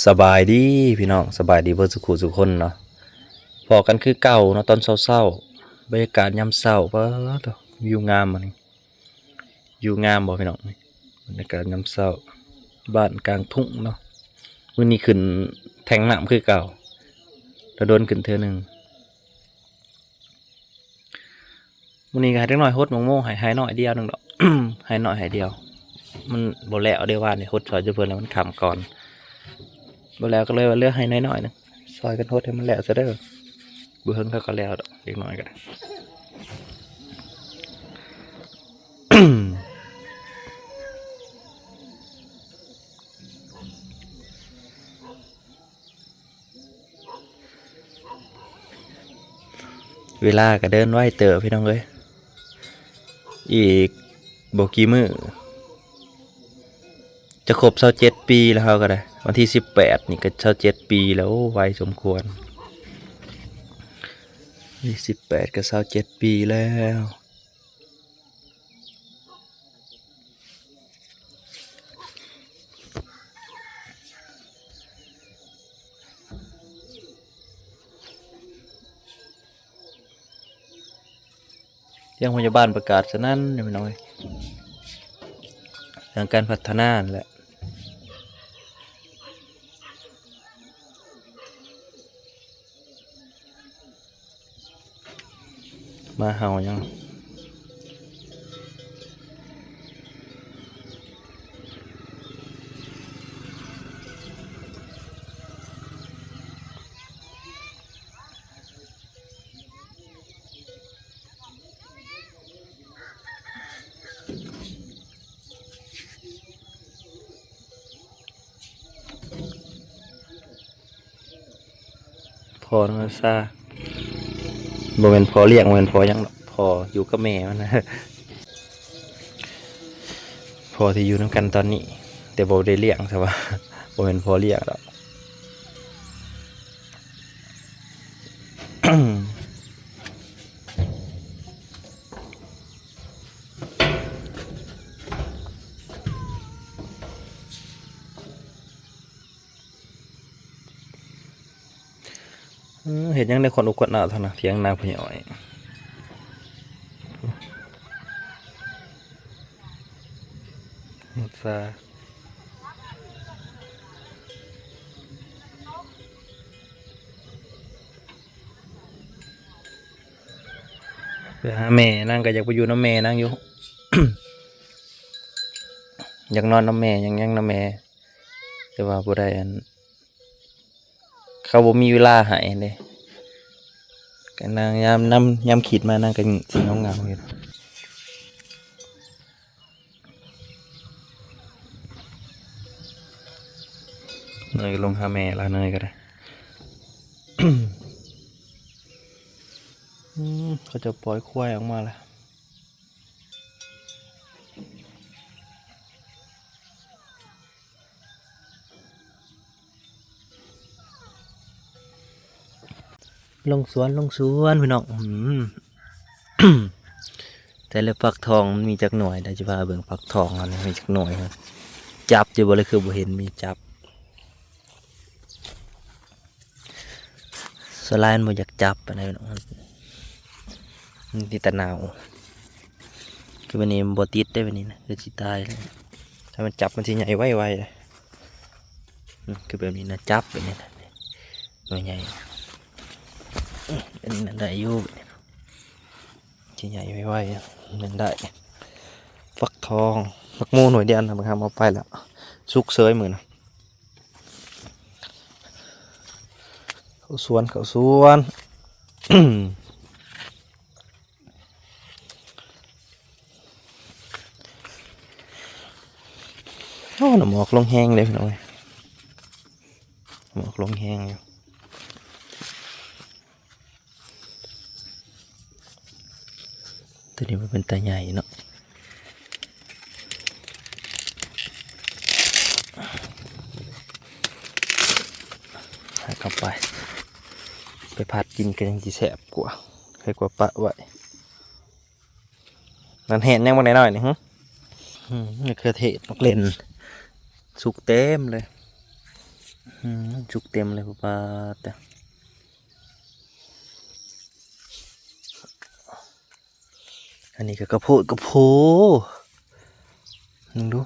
ສະບາຍດີພີ່ນ້ອງ ສະບາຍດີເບິດສູ່ຄູ່ສູ່ຄົນເນາະ. ພໍ້ກັນຄືເກົ່າເນາະ ຕອນເຊົ້າໆ ບັນຍາກາດຍາມເຊົ້າ ປາດໂທ້ ວິວງາມອັນນີ້ ວິວງາມບໍ່ພີ່ນ້ອງ? ບັນຍາກາດຍາມເຊົ້າ ບ້ານກາງທຸ່ງເນາະ. ມື້ນີ້ຂຶ້ນແທງນ້ຳຄືເກົ່າ ແຕ່ດົນຂຶ້ນເທື່ອໜຶ່ງ. ມື້ນີ້ກໍໃຫ້ເດັກນ້ອຍຫົດໝາກໂມ ໃຫ້ ໃຫ້ໜ້ອຍດຽວໜຶ່ງດອກ ໃຫ້ໜ້ອຍໃຫ້ດຽວ ມັນບໍ່ແລ້ວເດ້. ວານນີ້ຫົດຊ່ອຍຈຸເພິ່ນແລ້ວ ມັນຄ່ຳກ່ອນ ບໍ່ແລ້ວກໍເລີຍວ່າເຫຼືອໃຫ້ໜ້ອຍໆໜຶ່ງ ຊ່ອຍກັນຫົດໃຫ້ມັນແລ້ວຊະເດີ້. ບໍ່ເຫິງເຂົາກໍແລ້ວດອກ ເດັກນ້ອຍກໍໄດ້. ເວລາກໍເດີນໄວເຕີບພີ່ນ້ອງເອີຍ ອີກບໍ່ກີ່ມື້ຈະຄົບຊາວເຈັດປີແລ້ວ ເຮົາກໍໄດ້ ວັນທີສິບແປດນີ້ກໍຊາວເຈັດປີແລ້ວ. ໂອ້ ໄວສົມຄວນ ວັນທີສິບແປດກໍຊາວເຈັດປີແລ້ວ. ທາງພະຍາບານປະກາດສະນັ້ນ ພີ່ນ້ອງເອີຍ ເລື່ອງການພັດທະນານັ້ນແຫຼະ. ໝາເຫົ່າຫຍັງ? ພໍ່ນ້ອງຊາ ບໍ່ແມ່ນພໍ່ລ້ຽງ ບໍ່ແມ່ນພໍ່ຫຍັງດອກ ພໍ່ຢູ່ກັບແມ່ມັນນະ ພໍ່ທີ່ຢູ່ນຳກັນຕອນນີ້ ແຕ່ບໍ່ໄດ້ລ້ຽງ ຊະວ່າ ບໍ່ແມ່ນພໍ່ລ້ຽງດອກ. ເອີ ເຮັດຫຍັງໄດ້ຂວັນອົກຂວັນອາວເທົ່ານະ ຖຽງນາພໍ່ໃຫຍ່ອ້ອຍ ສາ ໄປຫາແມ່ ນາງກໍຢາກໄປຢູ່ນຳແມ່ນາງຢູ່ ຢາກນອນນຳແມ່ ຢາກຫຍັງນຳແມ່ ແຕ່ວ່າບໍ່ໄດ້ ອັນ ເຂົາບໍ່ມີເວລາໃຫ້ເດ້ ກໍນາງຍາມນຳ ຍາມຄິດມານາງກໍຊິເຫງົາໆຢູ່. ເນີຍກໍລົງຫາແມ່ລະ ເນີຍກໍໄດ້ ອືມ ເຂົາເຈົ້າປ່ອຍຄວາຍອອກມາລະ. ລົງສວນ ລົງສວນ ພີ່ນ້ອງ ອືມ ແຕ່ລະຝັກທອງມັນມີຈັກໜ່ວຍ ດຽວຊິພາເບິ່ງຝັກທອງເຮົານີ້ມີຈັກໜ່ວຍ ຈັບຢູ່ບໍ່ລະ ຄືບໍ່ເຫັນມີຈັບ. ສ່ວນຫຼາຍມັນບໍ່ຢາກຈັບປານໃດເນາະ ມັນຕິດແຕ່ໜາວ ຄືແບບນີ້ມັນບໍ່ຕິດເດ້ ແບບນີ້ນະ ຄືຊິຕາຍເລີຍ ຖ້າມັນຈັບມັນຊິໃຫຍ່ໄວໆເດ້ ອືມ ຄືແບບນີ້ນະ ຈັບແບບນີ້ນະ ໜ່ວຍໃຫຍ່ ອືມ ແບບນີ້ນະ ໄດ້ຢູ່ ແບບນີ້ນະ ຊິໃຫຍ່ໄວໆ ມັນໄດ້ ຟັກທອງ ໝາກໂມໜ່ວຍດຽວນະ ບັກຫຳເອົາໄປແລ້ວ ສຸກເສີຍມື້ນະ. ເຂົ້າສວນ ເຂົ້າສວນ ໂອ້ ນ້ຳໝອກລົງແຮງເດ້ພີ່ນ້ອງເອີຍ ໝອກລົງແຮງຢູ່. ຕົວນີ້ມັນເປັນຕາໃຫຍ່ເນາະ ຫັກເຂົ້າໄປ ໄປຜັດກິນກໍຍັງຊິແຊບກວ່າ ໄຄກວ່າປະໄວ້. ນັ້ນເຫັນຫຍັງບັກນ້ອຍໆນີ້ຫຶ? ອືມ ມະເຂືອເທດ ໝາກເລັ່ນ ສຸກເຕັມເລີຍ. ອືມ ຈຸກເຕັມເລີຍ ປາດແທ້. ອັນນີ້ກໍກະໂພດກະໂພ ເບິ່ງດູ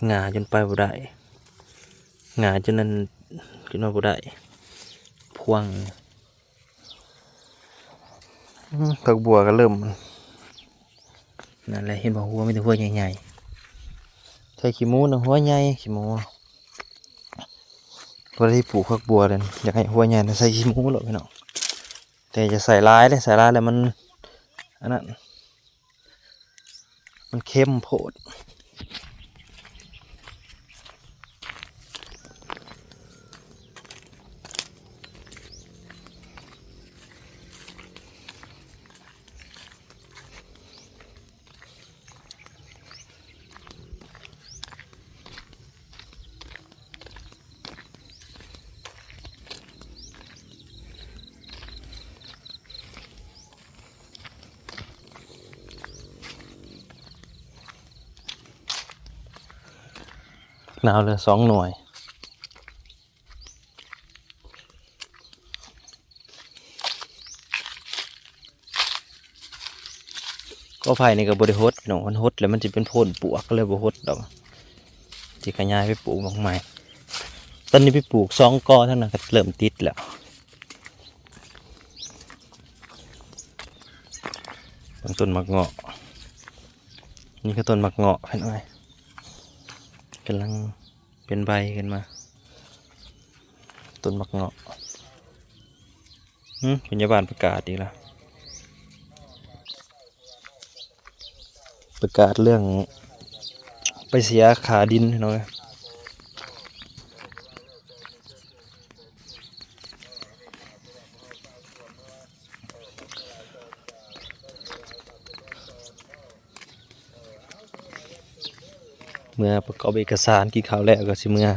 ຫງ່າຈົນໄປບໍ່ໄດ້ ຫງ່າຈົນນັ້ນ ຈົນວ່າບໍ່ໄດ້ ພວງ. ອືມ ຜັກບົວກໍເລີ່ມ ນັ້ນແຫຼະ ເຫັນບໍ່ ຫົວມີແຕ່ຫົວໃຫຍ່ໆ ໃສ່ຂີ້ໝູນະ ຫົວໃຫຍ່ ຂີ້ໝູ ບໍ່ໄດ້ປູກຜັກບົວເລີຍ ຢາກໃຫ້ຫົວໃຫຍ່ນະ ໃສ່ຂີ້ໝູໂລດພີ່ນ້ອງ ແຕ່ຢ່າໃສ່ຫຼາຍເດ້ ໃສ່ຫຼາຍແລ້ວມັນ ອັນນັ້ນ ມັນເຄັມໂພດ. ນາວເຫຼືອສອງໜ່ວຍ. ກໍໄຜ່ນີ້ກໍບໍ່ໄດ້ຫົດພີ່ນ້ອງ ມັນຫົດແລ້ວມັນຊິເປັນໂພນປວກ ກໍເລີຍບໍ່ຫົດດອກ ຊິຂະຫຍາຍໄປປູກໝາກໄມ້. ຕອນນີ້ໄປປູກສອງກໍທາງນັ້ນກໍເລີ່ມຕິດແລ້ວ. ເບິ່ງຕົ້ນໝາກເງາະ ນີ້ຄືຕົ້ນໝາກເງາະພີ່ນ້ອງເອີຍ ກຳລັງເປັນໃບຂຶ້ນມາ ຕົ້ນໝາກເງາະ. ຫືມ ພະຍາບານປະກາດອີກແລ້ວ ປະກາດເລື່ອງໄປເສຍຄ່າດິນພີ່ນ້ອງເອີຍ. ເມືອປະກອບເອກະສານ ກິນເຂົ້າແລ້ວກໍຊິເມືອ.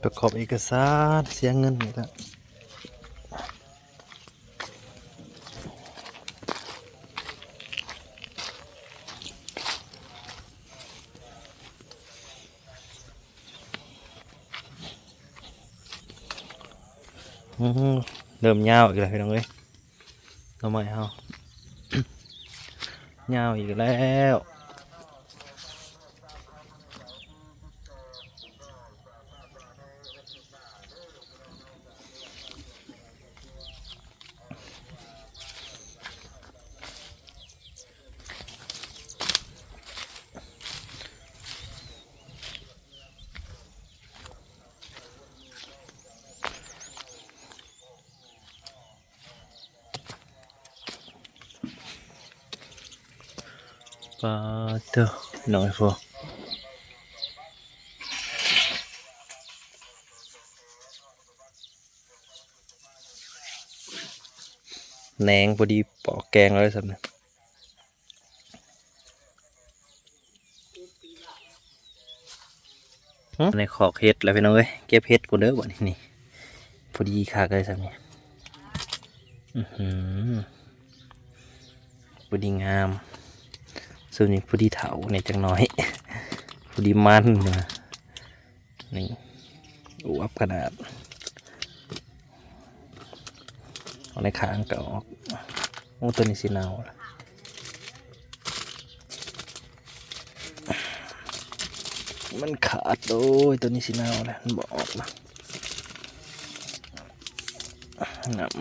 ປະກອບເອກະສານ ເສຍເງິນອີກແລ້ວ. ອືມ ເລີ່ມຍາວອີກແລ້ວພີ່ນ້ອງເອີຍ ໜໍ່ໄມ້ເຮົາ ຍາວອີກແລ້ວ. ປາດໂທ້ ນ້ອຍໂພດ ແໜງພໍດີປອກແກງເອົາໄດ້ສ່ຳນີ້. ໃນຄອກເຫັດແລ້ວພີ່ນ້ອງເອີຍ ເກັບເຫັດກ່ອນເດີບັດນີ້ ນີ້ ພໍດີຄັກເລີຍສ່ຳນີ້ ອືຫື ພໍດີງາມ ສ່ວນນີ້ພໍດີເຖົ້າແດ່ຈັກໜ້ອຍ ພໍດີມັນ ນີ້ ອວບຂະໜາດ ເອົາໃນຂ້າງກໍອອກ. ໂອ້ ຕົວນີ້ຊິເນົ່າລະ ມັນຂາດ ໂອ້ຍ ຕົວນີ້ຊິເນົ່າລະ ມັນບໍ່ອອກລະ ນ້ຳ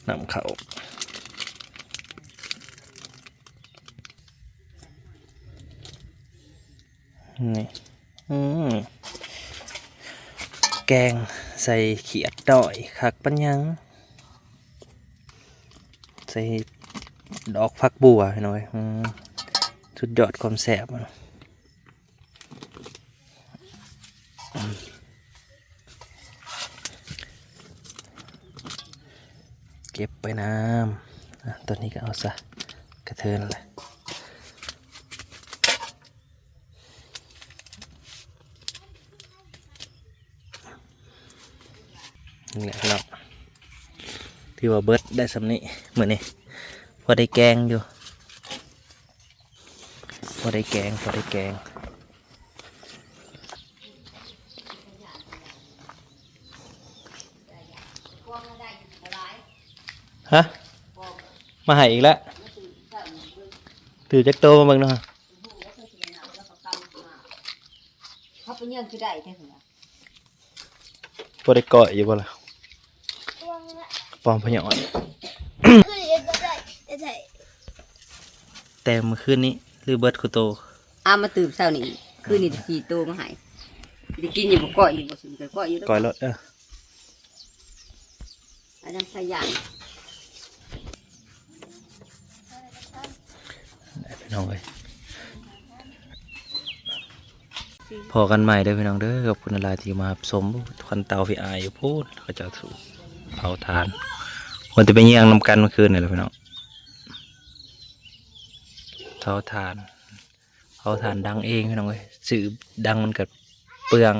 ນ້ຳເຂົ້າ ນີ້ ອືມ ແກງໃສ່ຂຽດນ້ອຍ ຄັກປານຫຍັງ ໃສ່ດອກຜັກບົ່ວ ພີ່ນ້ອງເອີຍ ອືມ ສຸດຍອດຄວາມແຊບ. ເກັບໄປນຳ ອາ ຕອນນີ້ກໍເອົາຊະ ກະເທີນແຫຼະ ນີ້ແຫຼະເນາະ ຖືວ່າເບິດໄດ້ສ່ຳນີ້ ມື້ນີ້ພໍໄດ້ແກງຢູ່. ພໍໄດ້ແກງ ພໍໄດ້ແກງ ຮະ ມາໃຫ້ອີກແລ້ວ ຖືຈັກໂຕມາເບິ່ງເນາະ ເຂົາໄປເຍິງຄືໄດ້ແທ້ ບໍ່ໄດ້ກ້ອຍຢູ່ບໍ່ລະ? ປອມພະຍອດ ຄືເຮັດບໍ່ໄດ້ແທ້ໆ ແຕ່ມື້ຄືນນີ້ ຫຼືເບິດຄູ່ໂຕ? ເອົາມາຕື່ມເຊົ້ານີ້ ຄືນນີ້ສີ່ໂຕມາໃຫ້ ໄດ້ກິນຢູ່ບໍ່? ກ້ອຍຢູ່ບໍ່? ຊຸມກໍກ້ອຍຢູ່ ກ້ອຍໂລດ ເອີ ອັນນັ້ນໃສ່ຢາງ ພີ່ນ້ອງເອີຍ ພໍ້ກັນໃໝ່ເດີພີ່ນ້ອງເດີ ຂອບຄຸນຫຼາຍໆທີ່ມາຮັບຊົມ. ຄວັນເຕົາພີ່ອາຍຢູ່ພຸ້ນ ເຂົາເຈົ້າເຜົາຖ່ານ ວ່າຈະໄປຍ່າງນຳກັນມື້ຄືນນີ້ແຫຼະພີ່ນ້ອງ ເຜົາຖ່ານ ເຜົາຖ່ານດັງເອງພີ່ນ້ອງເອີຍ ຊື້ດັງມັນກໍເປືອງ